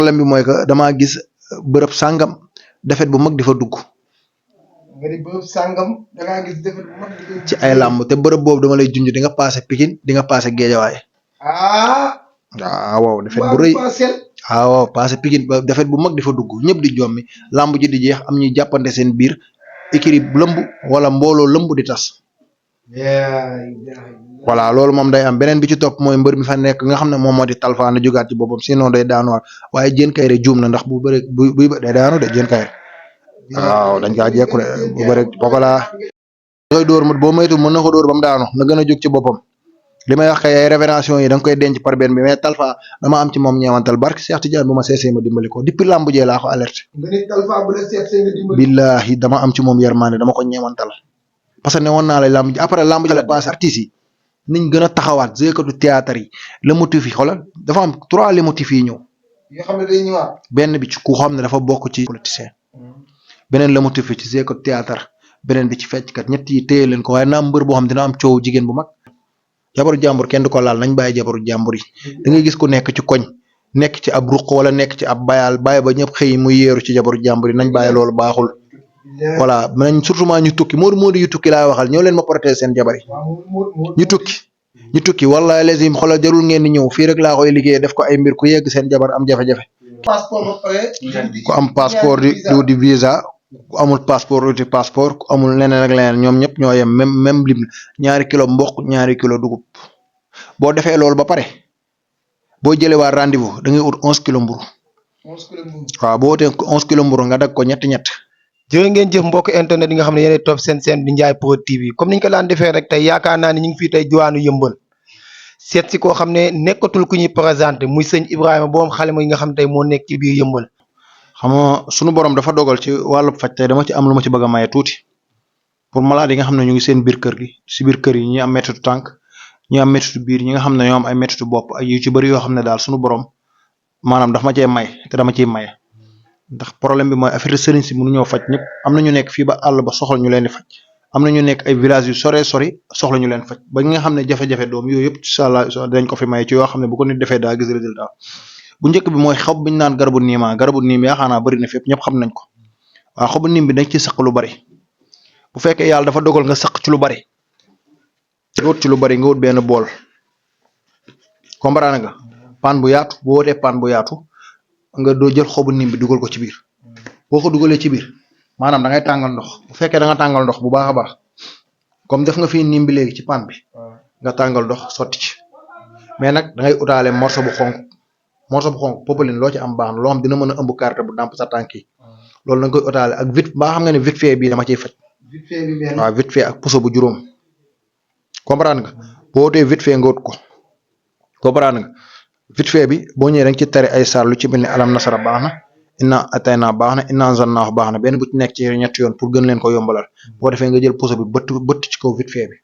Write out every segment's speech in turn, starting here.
problème bi mooy que damaa gis bërëb sàngam defet bu mag di fa dugg. nga di bërëb sàngam da ngaa gis defet bu mag di fa ci ay làmb te bërëb boobu dama lay junj di nga passé Pikine di nga passé Géejawaay. waaw defet bu rëy waaw passé Pikine ba defet bu mag di fa dugg ñëpp di jommi làmb ji di jeex am ñuy jàppante seen biir écurie lëmb wala mbooloo lëmb di tas. voilà loolu moom day am beneen bi ci topp mooy mbër mi fa nekk nga xam ne moom moo di Talfa na jógaat ci boppam sinon day daanuwaat waaye Diène Kaïré juum na ndax bu bëre buy day daanu de Diène Kaïré waaw dañ kaa jekku de bu bëre Pokola koy dóor boo moytu mën na ko dóor ba mu daanu na gën a jóg ci boppam li may wax kay ay révélation yi da nga koy denc par benn bi mais Talfa dama am ci moom ñeewantal barke Cheikh Tidiane bu ma seesee ma dimbali ko depuis làmb jee laa ko alerte. nga ni Talfa bu la seetsee nga dimbali. billahi dama am ci moom yërmande dama ko ñeewantal parce que ne woon naa la làmb ji après làmb ji la passé artistes yi niñ gën a taxawaat jëkkatu théâtre yi le motif yi xoolal dafa am 3 le motifs yi ñëw. yoo xam ne day ñëwaat. benn bi ci ku xam ne dafa bokk ci politicien. beneen le motif yi ci jëkkatu théâtre beneen bi ci fecckat ñett yi téye leen ko waaye naa mbër boo xam dina am coow jigéen bu mag. jabaru jàmbur kenn du ko laal nañ bàyyi jabaru jàmbur yi da ngay gis ku nekk ci koñ nekk ci ab ruq wala nekk ci ab bayal bàyyi ba ñëpp xëy muy yeeru ci jabaru jàmbur yi nañ bàyyi loolu baaxul. voilà nañ surtout ñu tukki Modou yu tukki laay waxal ñoo leen ma protéger seen jabar yi ñu tukki wala les yi xoolal jarul ngeen di ñëw fii rek laa koy liggéey def ko ay mbir ku yegg seen jabar am jafe-jafe. passeport ba pare. ku am passeport di visa ku amul passeport uti passeport ku amul leneen ak leneen ñoom ñëpp ñoo yem même lim ñaari kilo mboq ñaari kilo dugub boo defee loolu ba pare boo jëlee waa rendez-vous da ngay ut 11 kilo mburu. 11 kilo mburu waaw boo utee 11 kilo mburu nga dag ko ñett. jërë ngeen jëf mbokk internet yi nga xam ne yéenay topp seen chaîne bi Ndiaye Pro TV comme niñ ko daan defee rek tey yaakaar naa ne ñu ngi fii tey diwaanu Yëmbal seet si koo xam ne nekkatul ku ñuy présenté muy sëñ Ibrahima boom xale yi nga xam tey moo nekk ci biir Yëmbal. xam nga sunu borom dafa dogal ci wàllu faj tey dama ci am lu ma ci bëgg a maye tuuti pour malade yi nga xam ne ñu ngi seen biir kër gi si biir kër yi ñi am méttitu tànk ñi am méttitu biir ñi nga xam ne ñoo am ay méttitu bopp ay yu ci bëri yoo xam ne daal sunu borom maanaam daf ma cee may te dama ciy maye ndax problème bi mooy affaire sëriñ si mënuñoo faj ñëpp am na ñu nekk fii ba àll ba soxla ñu leen di faj am na ñu nekk ay village yu sori soxla ñu leen faj ba nga xam ne jafe-jafe doom yooyu yëpp incha allah dañ ko fi maye ci yoo xam ne bu ko nit defee daa gis résultat bu njëkk bi mooy xob bi ñu naan garabu niima garabu niim yaakaar naa bëri na fépp ñëpp xam nañ ko waaw xobu niim bi dañ ci saq lu bari bu fekkee yàlla dafa dogal nga saq ci lu bari nga wut ci lu bari nga wut benn bool comprendre nga paan bu yaatu boo wutee paan bu yaatu nga doo jël xobu niim bi dugal ko ci biir boo ko dugalee ci biir maanaam da ngay tàngal ndox bu fekkee da nga tàngal ndox bu baax a baax comme def nga fii niim bi léegi ci paan bi nga tàngal ndox sotti ci mais nag da ngay utaale morceau bu xonk popeline loo ci am baax na loo xam dina mën a ëmb carte bu damp sa tànk yi loolu da nga koy utaale ak vite mbaa xam nga ne vite fait bii dama ciy faj. waaw vite fait ak puso bu juróom comprendre nga boo wutee vite fait nga wut ko comprendre nga vite fait bi boo ñëwee da nga ci tere ay saar lu ci mel ni alam nasara baax na inna atayna baax na inna zannahu baax na benn bu ci nekk ci ñetti yoon pour gën leen ko yombalal boo defee nga jël puso bi bëtt ci kaw vite fait bi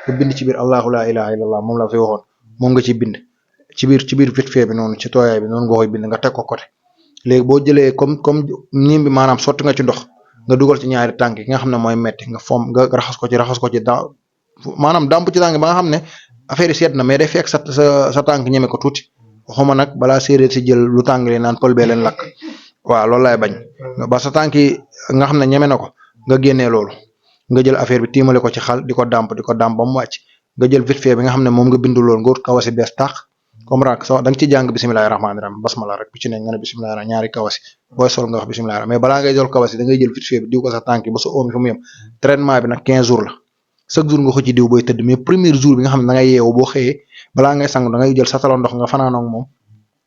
nga bind ci biir allahu la ilaha illallah moom la fi waxoon moom nga ciy bind. ci biir vite fait bi noonu ci tooyaay bi noonu nga koy bind nga teg ko côté léegi boo jëlee comme niim bi maanaam sotti nga ci ndox nga dugal ci ñaari tànk yi nga xam ne mooy metti nga foom nga raxas ko ci maanaam damp ci tànk ba nga xam ne affaire yi seet na mais day fekk sa tànk ñeme ko tuuti waxuma nag balaa séeréer si jël lu tàng leen naan pël bee leen lakk waaw loolu laay bañ ba sa tànk yi nga xam ne ñeme na ko nga génnee loolu nga jël affaire bi tiimale ko ci xal di ko damp ba mu wàcc nga jël vite fait bi nga xam ne moom nga bindu loolu nga wut kawasi bees tàq comprendre so da nga ci jàng bisimilahi rahmaani rahim basmala rek bu ci ne nga ne bisimilahi rahim ñaari kawasi booy sol nga wax bisimilahi rahim mais balaa ngay sol kawasi da ngay jël vite fait bi diw ko sa tànk yi ba sa oom yi fu mu yem traitement bi nag 15 jours la chaque jour nga ko ci diw booy tëdd mais premier jour bi nga xam ne da ngay yeewu boo xëyee balaa ngay sang da ngay jël sa talo ndox nga fanaanoog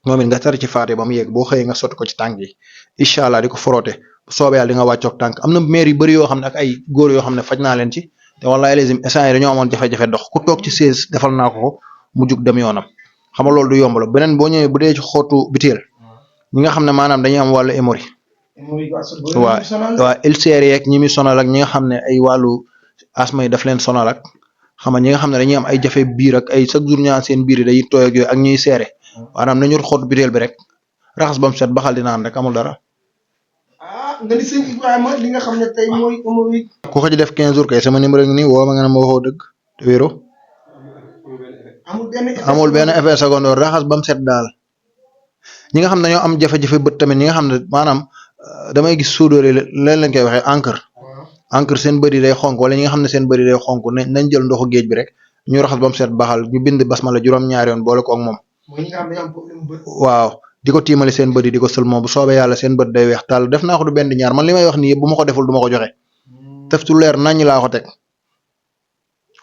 moom it nga tar ci faate ba mu yegg boo xëyee nga sotti ko ci tànk yi incha allah di ko frotter bu soobee yàlla di nga wàccoog tànk am na maire yu bëri yoo xam ne ak ay góor yoo xam ne faj naa leen ci te wallahi les instant yi dañoo amoon jafe-jafe dox ku toog ci 16 defal naa ko mu jug dem yoonam xam nga loolu du yomb la beneen boo ñëwee bu dee ci xootu biteel ñi nga xam ne maanaam dañuy am wàllu hémorroïde waa ulcère yeeg ñi muy sonal ak ñi nga xam ne ay wàllu asma yi daf leen sonal ak xam nga ñi nga xam ne dañuy am ay jafe biir ak ay chaque jour ñaan seen biir yi day tooy ak yooyu ak ñuy seere maanaam nañu xootu biteel bi rek raxas ba mu set baxal di naan rek amul dara. nga ni sëñ Ibrahima li nga xam ne tey mooy hémorroïde. ku ko ci def 15 jours kay sama numéro ngi nii woo ma nga ne ma waxoo dëgg te wéro amul benn effet secondaire raxas ba mu set daal ñi nga xam ne dañoo am jafe-jafe bët tamit ñi nga xam ne maanaam damay gis suudóor yi leen lañ koy waxee encre seen bëri day xonk wala ñi nga xam ne seen bëri day xonk nañ jël ndoxu géej bi rek ñu raxas ba mu set baxal ñu bind basmala juróom-ñaari yoon boole ko ak moom. mooy ñi nga xam ne dañoo am problème bët. waaw di ko tiimale seen bët yi di ko sëlmoo bu soobee yàlla seen bët day weex tàll def naa ko du benn ñaar man li may wax nii yëpp bu ma ko deful du ma ko joxe def tu leer nañ laa ko teg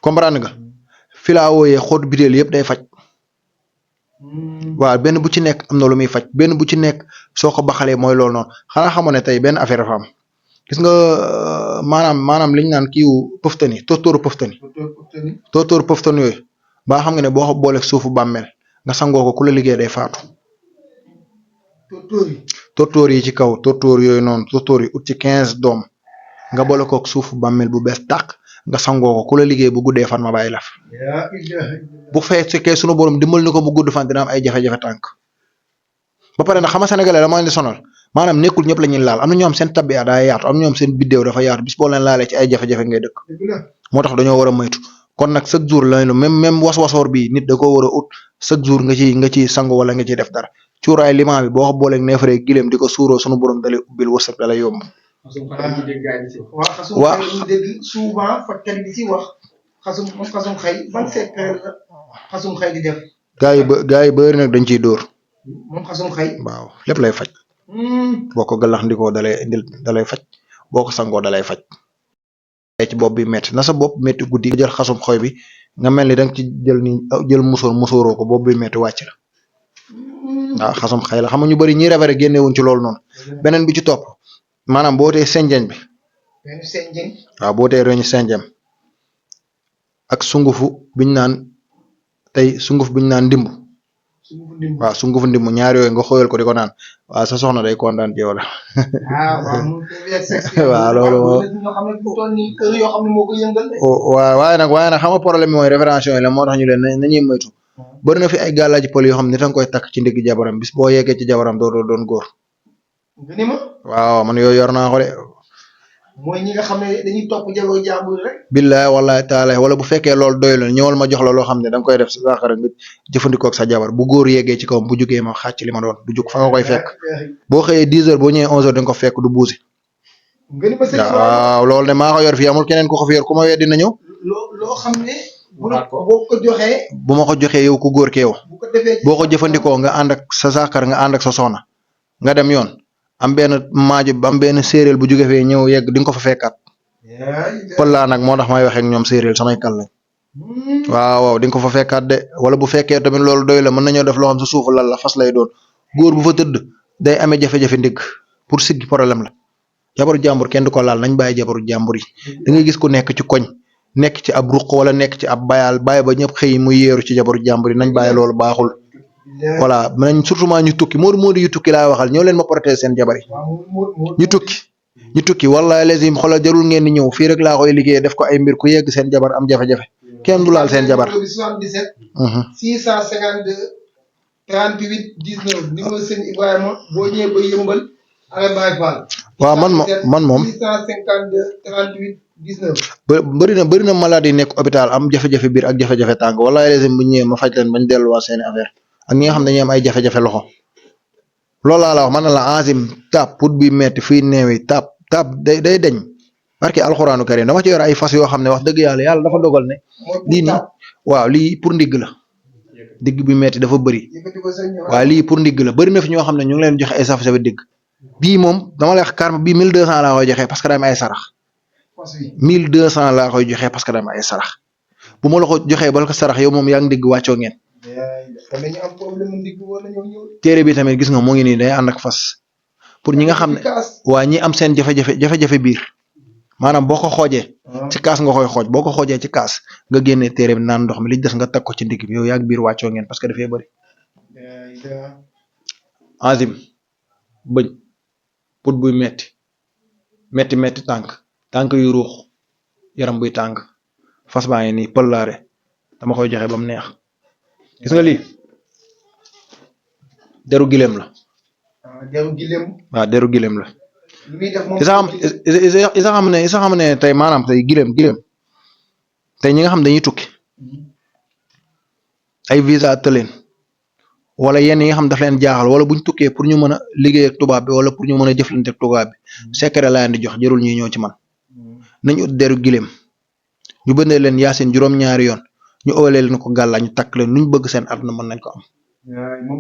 comprendre nga fi laa wooyee xóot biteel yëpp day faj. waaw benn bu ci nekk am na lu muy faj benn bu ci nekk soo ko baxalee mooy loolu noonu xanaa xamoon ne tey benn affaire dafa am gis nga maanaam liñ naan kiiwu pëftani tóortóoru pëftani yooyu ba xam nga ne boo ko booleeg suufu bàmmeel nga sangoo ko ku la liggéey day faatu. tóortóor yi ci kaw tóortóor yooyu noonu tóortóor yi ut ci 15 doom nga boole koog suufu bàmmeel bu bees tàq nga sangoo ko ku la liggéey bu guddee fan ma bàyyi la fi bu fekkee sunu borom dimbal ni ko bu gudd fan dina am ay jafe-jafe tànk ba pare nag xam nga sénégalais dama leen di sonal maanaam nekkul ñëpp la ñuy laal am na ñoo xam seen tabiya daa yaatu am na ñoo xam seen biddéew dafa yaatu bis boo leen laalee ci ay jafe-jafe ngay dëkk moo tax dañoo war a moytu kon nag chaque jour lañu même was-wasoor bi nit da koo war a ut chaque jour nga ci sangu wala nga ciy def dara cuuraay limaa bi boo ko booleeg neefaree gileem di ko suuroo sunu borom dalay ubbil wërsëg dalay yomb. waaw xasum dégg souvent fajkat bi ci wax xasum xëy ban secret la xasum xëy di def. gaa yi bëri nag dañ ciy dóor. moom xasum xëy. waaw lépp lay faj. boo ko gàllaxndikoo dalay faj boo ko sangoo dalay faj. ci bopp bi métti na sa bopp métti guddi nga jël xasum xoy bi nga mel ni danga ci jël musóoroo ko bopp bi métti wàcc la. waaw xasum xëy la xam nga ñu bëri ñi rafet génnewuñ ci loolu noonu. beneen bi ci topp. maanaam boo tee senjeñ bi. waaw boo tee reñu senjeñ ak sungufu biñ naan sunguf biñ naan ndimbu. waaw sungufu ndimbu ñaar yooyu nga xooyal ko di ko naan waaw sa soxna day kontaan ci yow la. waaw loolu waaw waaye nag xam nga problème bi mooy révélation yi la moo tax ñu leen nañuy moytu bëri na fi ay gàllaaji pël yoo xam ne danga koy takk ci ndigg jabaram bis boo yeggee ci jabaram doo doon góor. waaw man yooyu yor naa ko de. mooy ñi nga xam ne dañuy topp jabaru jàmbur rek. billaay wallaay taala wala bu fekkee loolu doy la ñëwal ma jox la loo xam ne danga koy def sa saxara nga jëfandikoo ak sa jabar bu góor yeggee ci kawam bu jugee ma xàcc li ma doon du jug fa nga koy fekk boo xëyee 10 heures boo ñëwee 11 heures danga ko fekk du buusi. waaw loolu de maa ko yor fii amul keneen ku ko fi yor ku ma weddi na ñëw. loo xam ne. boo ko joxee. bu ma ko joxee yow ku góor ke yow. boo ko jëfandikoo nga ànd ak sa saxar nga ànd ak sa soxna nga dem yoon am benn maaju am benn séeréel bu jóge fee ñëw yegg di nga ko fa fekkaat pël laa nag moo tax may waxee ak ñoom séeréel samay kal lañ waaw di nga ko fa fekkaat de wala bu fekkee tamit loolu doy la mën nañoo def loo xam sa suufu lal la fas lay doon góor bu fa tëdd day amee jafe-jafe ndigg pour siggi problème la jabaru jàmbur kenn du ko laal nañ bàyyi jabaru jàmbur yi da ngay gis ku nekk ci koñ nekk ci ab ruq wala nekk ci ab bayal bàyyi ba ñëpp xëy muy yeeru ci jabaru jàmbur yi nañ bàyyi loolu baaxul. voilà nañ surtout ñu tukki Modou yu tukki laay waxal ñëw leen ma protéger seen jabar yi ñu tukki wallahi lazim xoolal jarul ngeen di ñëw fii rek laa koy liggéey def ko ay mbir ku yegg seen jabar am jafe-jafe kenn du laal seen jabar. 77. 652 38 19 numéro sëñ Ibrahima boo ñëwee ba yëmbal Arrêt Baye Fall. waaw man moom 652 38 19. bëri na malade yi nekk hôpital am jafe-jafe biir ak jafe-jafe tànk wallahi lazim bu ñëwee ma faj leen bañ delluwaat seeni affaire ak ñi nga xam ne dañuy am ay jafe-jafe loxo loolu laa la wax man na la enzim taab put bi metti fii neewi taab day deñ barke alxuraanu karim dama ci yor ay fas yoo xam ne wax dëgg yàlla dafa dogal ne lii nii waaw lii pour ndigg la digg bi metti dafa bëri waaw lii pour ndigg la bëri na fi ñoo xam ne ñu ngi leen joxe ay safe-safe digg bii moom dama lay wax karma bii 1200 laa koy joxe parce que daa am ay sarax 1200 laa koy joxe parce que daa am ay sarax bu ma la ko joxee ba la ko sarax yow moom yaa ngi digg wàccoo ngeen téere bi tamit gis nga moo ngi nii day ànd ak fas pour ñi nga xam ne waa ñi am seen jafe-jafe biir maanaam boo ko xoojee ci kaas nga koy xooj boo ko xoojee ci kaas nga génnee téere bi naan ndox mi li des nga teg ko ci ndigg bi yow yaa biir wàccoo ngeen parce que dafay bëri enzim bëñ put buy metti tànk yu ruux yaram buy tàng fas baa ngi nii pëllaare dama koy joxe ba mu neex gis nga lii deru gileem la. waaw deru gileem la. isa xam ne tey maanaam tey gileem tey ñi nga xam dañuy tukki ay visa tëleen wala yenn yi nga xam daf leen jaaxal wala buñ tukkee pour ñu mën a liggéey ak tubaab bi wala pour ñu mën a jëflante ak tubaab bi secret laa leen di jox jërul ñuy ñëw ci man nañ ut deru gileem ñu bëndee leen yaasin juróom-ñaari yoon ñu ëwalee leen ko gàllaa ñu takk leen nuñ bëgg seen àdduna mën nañ ko am.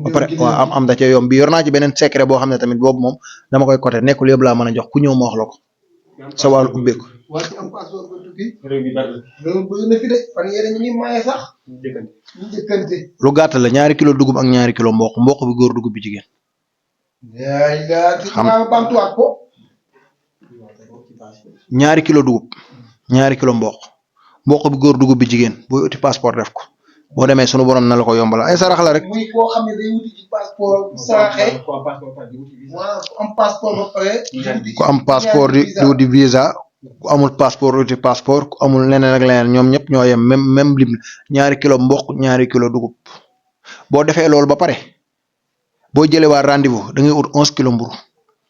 ba pare waaw am da ca yomb bi yor naa ci beneen secret boo xam ne tamit boobu moom dama koy côté nekkul yëpp laa mën a jox ku ñëw ma wax la ko sa wàllu ubbeeku. waa ci am passeport ba tukki. loolu bëri na fi de fan yéen a ngi maye sax. ñu njëkkante. lu gàtt la 2 kilo dugub ak 2 kilo mboq bi góor dugub bi jigéen. xam nga bamtuwaat ko. 2 kilo dugub 2 kilo mboq bi góor dugub bi jigéen booy uti passeport def ko boo demee sunu borom na la ko yombal ay sarax la rek. muy koo xam ne day wuti ci passeport saraxe. waaw ku am passeport ba pare. ku am passeport di wuti visa ku amul passeport wuti passeport ku amul leneen ak leneen ñoom ñëpp ñoo yem même lim 2 kilo mboq 2 kilo dugub boo defee loolu ba pare boo jëlee waa rendez-vous da ngay ut 11 kilo mburu.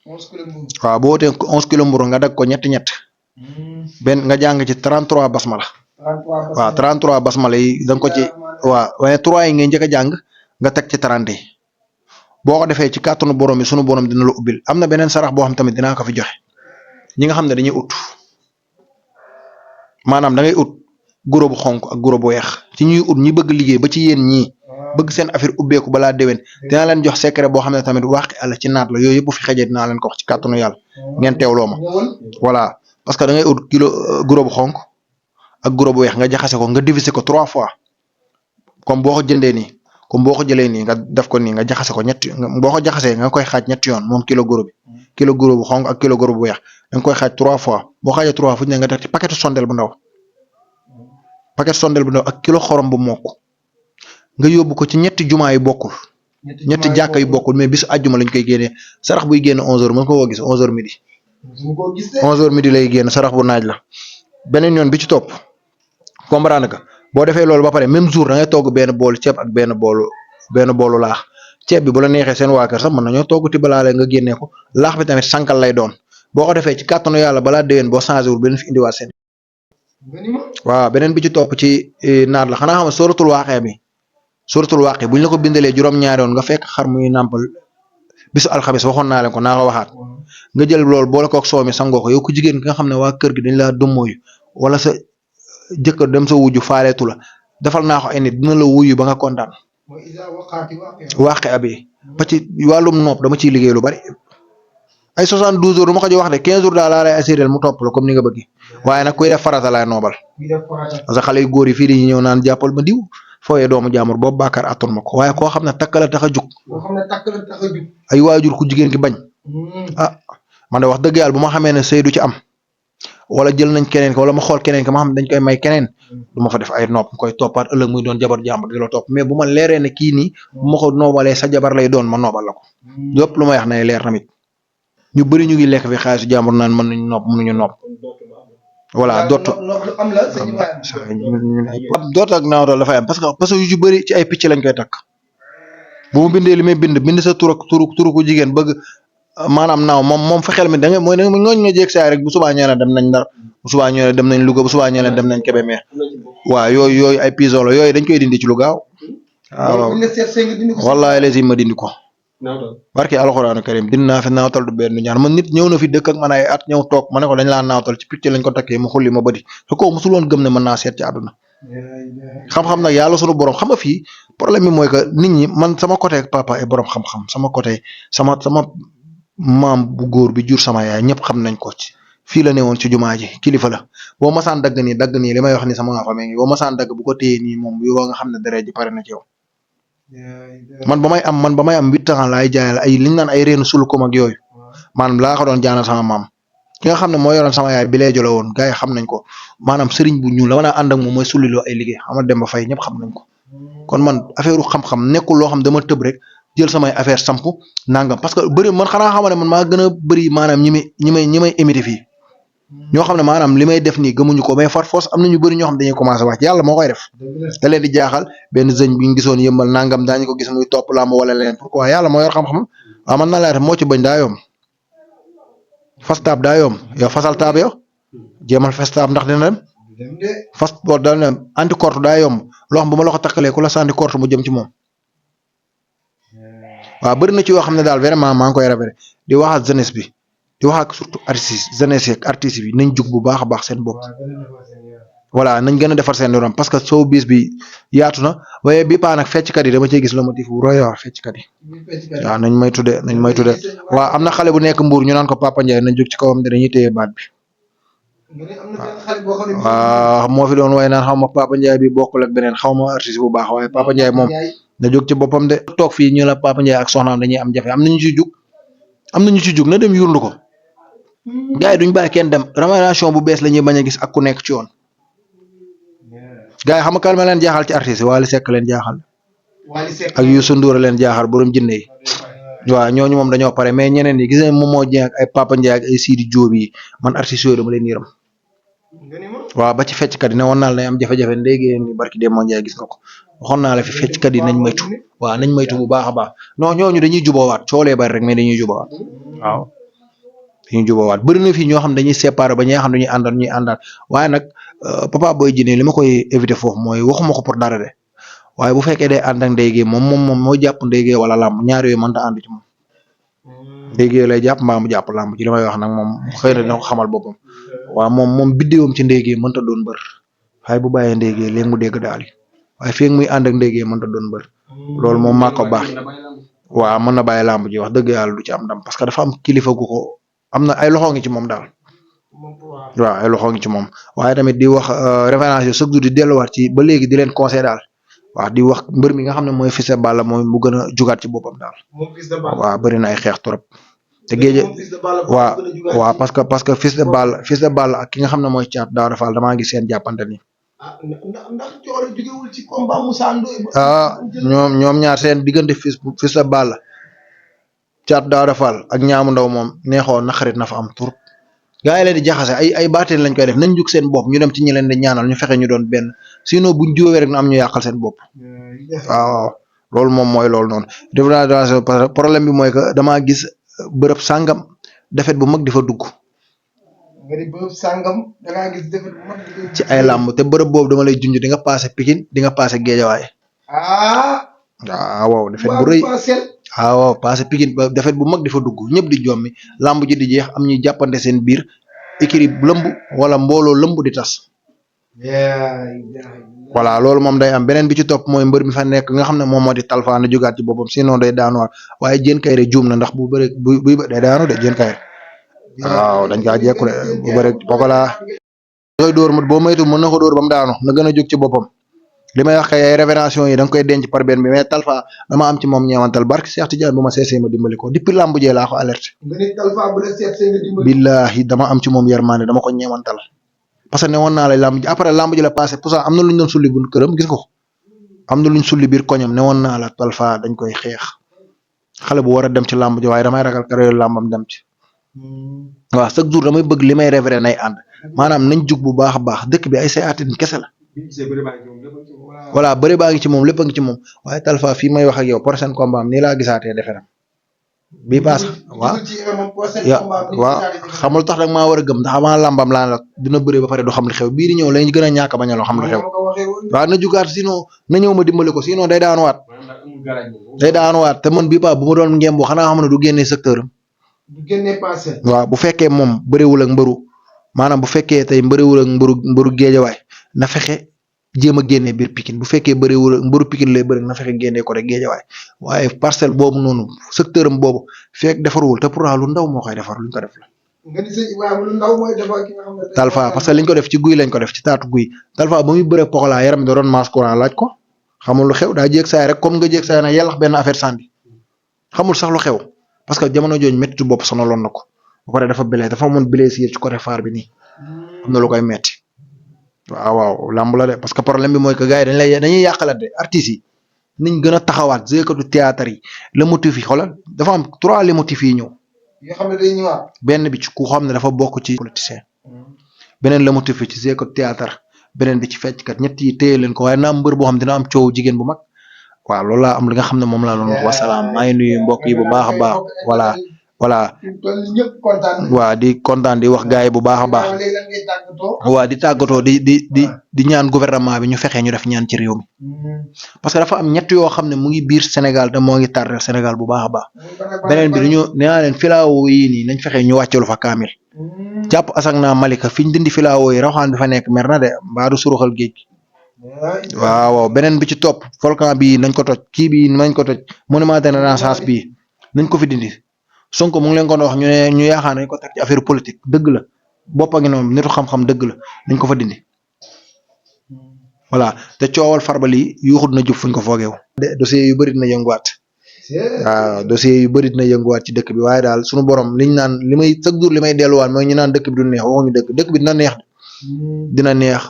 11 kilo mburu. waaw boo wutee 11 kilo mburu nga dag ko ñett benn nga jàng ci 33 basmala. 33 waaw 33 basmala yi da nga ko ci waaw waaye 3 yi ngay njëkk a jàng nga teg ci 30 yi boo ko defee ci kàttanu borom bi sunu borom dina la ubbil am na beneen sarax boo xam tamit dinaa ko fi joxe ñi nga xam ne dañuy ut maanaam da ngay ut guro bu xonk ak guro bu weex ci ñuy ut ñi bëgg liggéey ba ci yéen ñii bëgg seen affaire ubbeeku balaa déwén dinaa leen jox secret boo xam ne tamit waaqi àlla ci naat la yooyu yëpp bu fi xëjee dinaa leen ko wax ci kàttanu yàlla ngeen teewloo ma voilà parce que da ngay ut kilo guro bu xonk ak guro bu weex nga jaxase ko nga diviser ko 3 fois comme boo ko jëndee nii comme boo ko jëlee nii nga def ko nii nga jaxase ko boo ko jaxasee nga koy xaaj 3 yoon moom kilo guro bi kilo guro bu xonk ak kilo guro bu weex da nga koy xaaj 3 fois boo xaajee 3 fu ñu ne nga def ci paquet sondel bu ndaw ak kilo xorom bu mokk nga yóbbu ko ci ñetti jumaa yi bokkul ñetti jàkka yu bokkul mais bisu àjjuma lañ koy génnee sarax buy génn 11h mën ko koo gis 11h midi 11h midi lay génn sarax bu naaj la beneen yoon bi ci topp comprendre nga boo defee loolu ba pare même jour da ngay togg benn boolu ceeb ak benn boolu laax ceeb bi bu la neexee seen waa kër sax mën nañoo togg tibbalaale nga génnee ko laax bi tamit sànqal lay doon boo ko defee ci kàttanu yàlla balaa déwén boo changé wul beneen fi indiwaat seen. waaw beneen bi ci topp ci naat la xanaa xam nga sóoratul waaqe buñ la ko bindalee juróom-ñaari yoon nga fekk xar muy nàmpal bisu alxamis waxoon naa leen ko naa ko waxaat nga jël loolu boole koog soow mi sangoo ko yow ku jigéen ki nga xam ne waa kër gi dañ laa dëmmooyu wala sa jëkkër dem sa wujju faaleetu la defal naa ko ay nit dina la wuyu ba nga kontaan. waaqe abi ba ci wàllum nopp dama ciy liggéey lu bari ay 72 heures du ma ko wax de 15 jours daal laa lay assuré mu topp la comme ni nga bëgg waaye nag kuy def farata laay noobal parce que xale yu góor yi fii dañuy ñëw naan jàppal ma diw fooyee doomu jaamur boobu bàkkaar atton ma ko waaye koo xam ne takk la tax a jug ay waajur ku jigéen ki bañ man de wax dëgg yàlla bu ma xamee ne sëy du ci am wala jël nañ keneen ko wala ma xool keneen ko ma xam dañ koy may keneen du ma fa def ay nopp koy toppaat ëllëg muy doon jabar jàmbur di la topp mais bu ma leeree ne kii nii bu ma ko noobalee sa jabar lay doon ma noobal la ko lépp lu ma wax nay leer tamit ñu bëri ñu ngi lekk fi xaalisu jàmbur naan mën nañu nopp mënuñu nopp voilà dootu dootu ak naawtal dafay am parce que yu ci bëri ci ay picc lañ koy takk bu mu bindee li may bind sa tur ak turu ku jigéen bëgg maanaam naaw moom fa xel mi da nga mooy ngooñ nga jéeg saay rek bu subaa ñëwee ne dem nañ Ndar bu subaa ñëwee ne dem nañ Louga bu subaa ñëwee ne dem nañ Kébémer waaw yooyu ay pigeon la yooyu dañ koy dindi ci lu gaaw waaw wallaahi lazim ma dindi ko barke alxuraanu karim dindi naa fi naawtal du benn ñaar man nit ñëw na fi dëkk ak man ay at ñëw toog ma ne ko dañ laa naawtal ci picc lañ ko takkee mu xulli ma bëdi te ko musul woon gëm ne mën naa seet ci àdduna xam-xam nag yàlla sunu borom xam nga fii problème bi mooy que nit ñi man sama côté papa ay borom xam-xam sama côté sama maam bu góor bi jur sama yaay ñëpp xam nañ ko ci fii la newoon ci jumaa ji kilifa la boo masaan dagg nii li may wax ni sama famille ngi boo masaan dagg bu ko téye nii moom yow nga xam ne deret ji pare na ci yow man ba may am 8 ans laay jaayal ay liñ naan ay reenu sulukum ak yooyu maanaam laa ko doon jaanal sama maam ki nga xam ne moo yoroon sama yaay bi lay jëla woon gars yi xam nañ ko maanaam sëriñ bu ñuul la ma naa ànd ak moom mooy suliloo ay liggéey xama dem ba fay ñëpp xam nañ ko kon man affaire xam-xam nekkul loo xam dama tëb rek jël samay affaire samp nangam parce que bëri man xanaa xama ne man maa gën a bëri maanaam ñi may imité fii ñoo xam ne maanaam li may def nii gëmuñu ko mais far force am na ñu bëri ñoo xam dañuy commencé wax yàlla moo koy def da leen di jaaxal benn sëñ bi ñu gisoon yëmbal nangam daañu ko gis muy topp làmb wala leneen pourquoi yàlla moo yor xam-xam waaw man na laa def moo ci bañ daa yomb fas taab daa yomb yow fasal taab yow jéemal fas taab ndax dina dem fas boo dal ne anti korte daa yomb loo xam bu ma la ko takkalee ku la sànni korte mu jëm ci moom waaw bëri na ci yoo xam ne daal vraiment maa ngi koy rafetlu di wax ak jeunesse bi di wax ak surtout artistes jeunesse ak artistes bi nañ jug bu baax a baax seen bopp. voilà nañ gën a defar seen yoram parce que showbiz bi yaatu na waaye bi paa nag fecckat yi dama cee gis le motif bu roy waar fecckat yi. waaw nañ may tuddee waaw am na xale bu nekk Mbour ñu naan ko Papa Ndiaye nañ jóg ci kawam de dañuy téye baat bi. waaw moo fi doon way naan xaw ma Papa Ndiaye bi bokkul ak beneen xaw ma artiste bu baax waaye Papa Ndiaye moom na jóg ci boppam de. toog fii ñu la Papa Ndiaye ak soxnaam dañuy am jafe am na ñu ci jug na dem yurndu ko gars yi duñ bàyyi kenn dem révélation bu bees la ñuy bañ a gis ak ku nekk ci yoon. gars yi xam nga kan ma leen jaaxal ci artiste Wally Seck leen jaaxal ak Youssou Ndour leen jaaxal borom jinne yi waaw ñooñu moom dañoo pare mais ñeneen ñi gis nañ moom moo jeex ak ay Papa Ndiaye ak ay Sidi Diop yi man artiste yooyu dama leen yërëm waaw ba ci fecckat yi ne woon naa la am jafe-jafe ndéygee ni barki Demba Ndiaye gis nga ko waxoon naa la fi fecckat yi nañ maytu waaw nañ maytu bu baax a baax non ñooñu dañuy juboowaat coolee bari rek mais dañuy juboowaat waaw dañuy juboowaat bëri na fii ñoo xam dañuy séparé ba ñi nga xam dañuy àndal waaye nag Papa Boy Djiné li ma koy éviter foofu mooy waxuma ko pour dara de waaye bu fekkee day ànd ak ndéygee moom moo jàpp ndéygee wala làmb ñaar yooyu mënta ànd ci moom ndéygee lay jàpp mbaa mu jàpp làmb ci li may wax nag moom xëy na dina ko xamal boppam waaw moom biddéewam ci ndéygee mënta doon mbër waaye bu bàyyee ndéygee léegi mu dégg daal waaye fii muy ànd ak ndéygee mënta doon mbër loolu moom maa ko baax waaw mën na bàyyi làmb ji wax dëgg yàlla du ci am ndam parce que dafa am kilifa gu ko am na ay loxo ngi ci moom daal waaw ay loxo ngi ci moom waaye tamit di wax référence yi chaque jour di delluwaat ci ba léegi di leen conseil daal waaw di wax mbër mi nga xam ne mooy Fils de Balla mooy mu gën a jugaat ci boppam daal waaw bëri na ay xeex trop te géej waaw parce que Fils de Balla ak ki nga xam ne mooy Thiat Daouda Fall damaa gis seen jàppante ni ñoom ñaar seen diggante Fils de Balla Thiat Daouda Fall ak ñaamu ndaw moom neexoon na xarit na fa am tur gaa yi leen di jaxase ay baateen lañ koy def nañ jug seen bopp ñu dem ci ñi leen di ñaanal ñu fexe ñu doon benn sinon buñ jiwee rek na am ñu yàqal seen bopp waaw loolu moom mooy loolu noonu définition parce que problème bi mooy que damaa gis bërëb sàngam defet bu mag di fa dugg ci ay làmb te bërëb boobu dama lay junj di nga passé Pikine di nga passé Géejawaay waaw defet bu rëy waaw passé Pikine ba defet bu mag di fa dugg ñëpp di jommi làmb ji di jeex am ñuy jàppante seen biir écurie lëmb wala mbooloo lëmb di tas voilà loolu moom day am beneen bi ci topp mooy mbër mi fa nekk nga xam ne moom moo di Talfa na jógaat ci boppam sinon day daanuwaat waaye Diène Kaïré juum na ndax bu bëre buy day daanu de Diène Kaïré waaw dañ kaa jekku de bu bëre Pokola koy dóor boo moytu mën na ko dóor ba mu daanu na gën a jóg ci boppam li may wax kay ay révélation yi da nga koy denc par benn bi mais Talfa dama am ci moom ñeewantal barke Cheikh Tidiane bu ma seesee ma dimbali ko depuis làmb jee laa ko alerte billahi dama am ci moom yermande dama ko ñeewantal parce que ne woon naa la làmb ji après làmb ji la passé pourtant am na lu ñu doon sulli bu këram gis nga ko am na lu ñu sulli biir koñam ne woon naa la Talfa dañ koy xeex xale bu war a dem ci làmb ji waaye damay ragal carrière làmbam dem ci waaw chaque jour damay bëgg li may révéré nay ànd maanaam nañ jug bu baax a baax dëkk bi ay sayaatin kese la voilà bëri baa ngi ci moom lépp a ngi ci moom waaye Talfa fii may wax ak yow prochain combat am nii laa gisaatee deferam bii paas waaw xamul tax nag maa war a gëm ndax avant làmbam laa la dina bëri ba pare du xam li xew bii di ñëw lañ gën a ñàkk bañ a loo xam li xew waaw na jugaat sinon na ñëw ma dimbali ko sinon day daanuwaat te man bii paa bu ma doon ngemb xanaa xam ne du génnee secteur am waaw bu fekkee moom bëriwul ak mbëru maanaam bu fekkee tey bëriwul ak mbëru géejawaay na fexe jéem a génnee biir Pikine bu fekkee bëriwul ak mbëru Pikine lay bëri na fexe génnee ko rek géejawaay waaye parcelle boobu noonu secteur am boobu fekk defarul te pourtant lu ndaw moo koy defar luñ ko def la. Talfa parce que liñ ko def ci guy lañ ko def ci taatu guy Talfa ba muy bëre Pokola yaram da doon masse courant laaj ko xamul lu xew daa jéeg saay rek comme nga jéeg saay na yàllax benn affaire sànni xamul sax lu xew parce que jamono jooju métti bopp sonaloon na ko ba pare dafa dafa amoon blessure ci côté faar bi nii am na lu koy metti waaw lamb la de parce que problème bi mooy que gars yi dañuy yàqalante artistes yi niñ gën a taxawaat jëkkatu théâtre yi le motif yi xoolal dafa am 3 le motifs yi ñëw. yoo xam ne day ñëwaat. benn bi ci ku xam ne dafa bokk ci politicien beneen le motif yi ci jëkkatu théâtre beneen bi ci fecckat ñett yi téye leen ko waaye na am mbër boo xam dina am coow jigéen bu mag waaw loolu laa am li nga xam ne moom laa doon wax wasalaam maa ngi nuyu mbokk yi bu baax a baax voilà voilà fi mu toll nii ñëpp kontaan nañu. waa di kontaan di wax gars yi bu baax a baax léegi lan ngay tàggatoo. waa di tàggatoo di ñaan gouvernement bi ñu fexe ñu def ñaan ci réew mi parce que dafa am ñett yoo xam ne mu ngi biir Sénégal te moo ngi tardé Sénégal bu baax a baax beneen bi dañoo nee naa leen filao yii nii nañ fexe ñu wàccalu fa kaamil jàpp asak naa Malika fi ñu dindi filao yi raxaan bi fa nekk mer na de mbaa du suruxal géej gi waaw beneen bi ci topp volcan bi nañ ko toj kii bi nañ ko toj monument de renaissance bi nañ ko fi dindi Sonko mu ngi leen ko wax ñu ne ñu yaakaar nañ ko teg ci affaire politique dëgg la boppa ngi noonu nitu xam-xam dëgg la nañ ko fa dindi voilà te coowal Farba lii yuuxut na jub fuñ ko foogeewu dossier yu bëri dina yënguwaat waaw dossier yu bëri dina yënguwaat ci dëkk bi waaye daal suñu borom liñ naan li may chaque jour li may delluwaat mooy ñu naan dëkk bi du neex waxuñu dëkk bi dina neex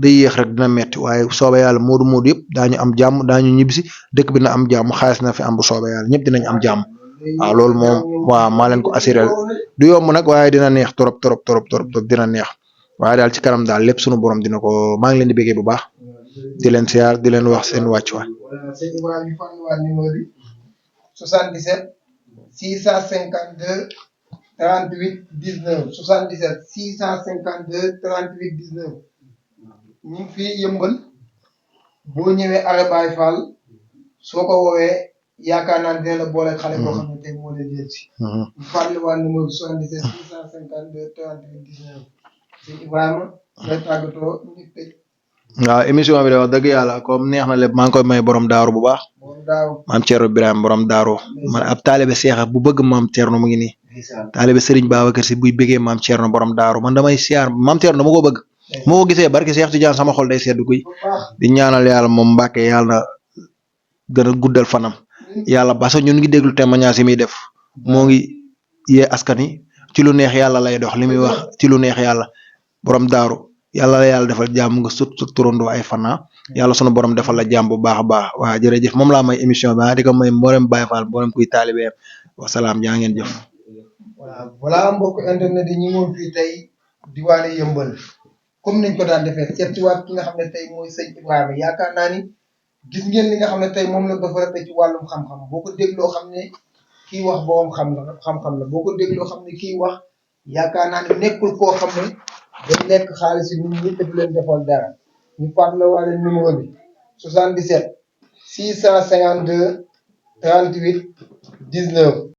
day yéex rek dina metti waaye soobee yàlla moodu yëpp daañu am jàmm daañu ñibbisi dëkk bi na am jàmm xaalis na fi am bu soobee yàlla ñëpp dinañ am jàmm waaw loolu moom waaw maa leen ko assuré du yomb nag waaye dina neex trop dina neex waaye daal ci kanam daal lépp sunu borom dina ko maa ngi leen di béggee bu baax di leen siyaar di leen wax seen wàccuwaay. sëñ Ibrahima ñu fàttaliwaat numéro bi 77 652 38 19 77 652 38 19 ñu ngi fii yëmbal boo ñëwee arrêt Baye Fall soo ko woowee yaakaar naa dina la boole xale boo xam ne tey moo leen jël si. ñu fàttaliwaat numéro bi 77 652 38 19 sëñ Ibrahima ngay tàggatoo ñu tëj. waaw émission bi de wax dëgg yàlla comme neex na lépp maa ngi koy may borom daaru bu baax. maam Thierno Birame borom daaru man ab taalibe Seex bu bëgg maam Thierno mu ngi nii. taalibe Serigne Babacar si buy bëggee maam Thierno borom daaru man damay siyaar maam Thierno dama ko bëgg. moo ko gisee barke Seex Tijaan sama xol day sedd guy. di ñaanal yàlla moom Mbàkke yàlla na gën a guddal fanam. yàlla parce que ñun ngi déglu témoignage yi muy def. moo ngi yee askan wi ci lu neex yàlla lay dox li muy wax ci lu neex yàlla borom daaru yàlla la yàlla defal jàmm nga sut turandoo ay fana yàlla sunu borom defal la jàmm bu baax a baax waa jërëjëf moom laa may émission bi di ko may mboolem Baye Fall mboolem kuy taalibeem wasalaam jaa ngeen jëf. voilà mbokk internet yi ñu ngi woon fii tey diwaane yëmbal comme niñ ko daan defee seetiwaat ki nga xam ne tey mooy sëñ Ibrahima yaakaar naa ni gis ngeen li nga xam ne tey moom la développé ci wàllum xam-xam boo ko dégloo xam ne kii wax borom xam-xam la boo ko dégloo xam ne kii wax yaakaar naa ne nekkul koo xam ne dañ lekk xaalis yi nit ñi te du leen defal dara ñu fàttali wàlle numéro bi 77 652 38 19